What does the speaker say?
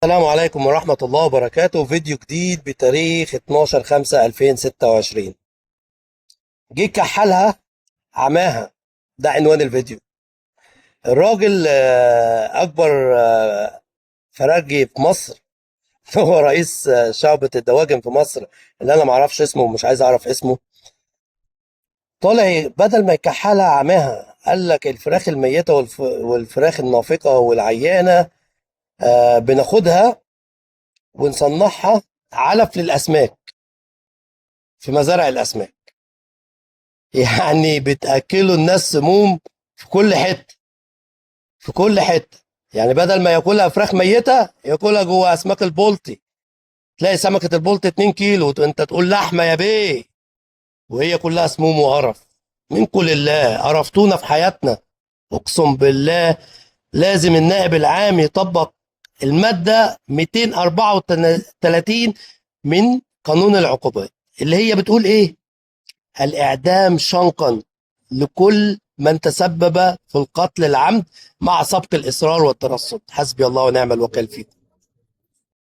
السلام عليكم ورحمة الله وبركاته. فيديو جديد بتاريخ 12/5/2026. جه كحلها عماها، ده عنوان الفيديو. الراجل أكبر فرجي في مصر هو رئيس شعبة الدواجن في مصر، اللي أنا معرفش اسمه ومش عايز أعرف اسمه. طالع بدل ما يكحلها عماها، قال لك الفراخ الميتة والفراخ النافقة والعيانة بناخدها ونصنعها علف للأسماك في مزارع الأسماك. يعني بتأكلوا الناس سموم في كل حتة، في كل حتة. يعني بدل ما ياكلها فراخ ميتة ياكلها جوه أسماك البلطي. تلاقي سمكة البلطي 2 كيلو وانت تقول لحمة يا بيه، وهي كلها سموم وقرف. من كل الله قرفتونا في حياتنا، اقسم بالله. لازم النائب العام يطبق المادة 234 من قانون العقوبات، اللي هي بتقول ايه؟ الإعدام شنقا لكل من تسبب في القتل العمد مع سبق الإصرار والترصد. حسبي الله ونعم الوكيل فيكم.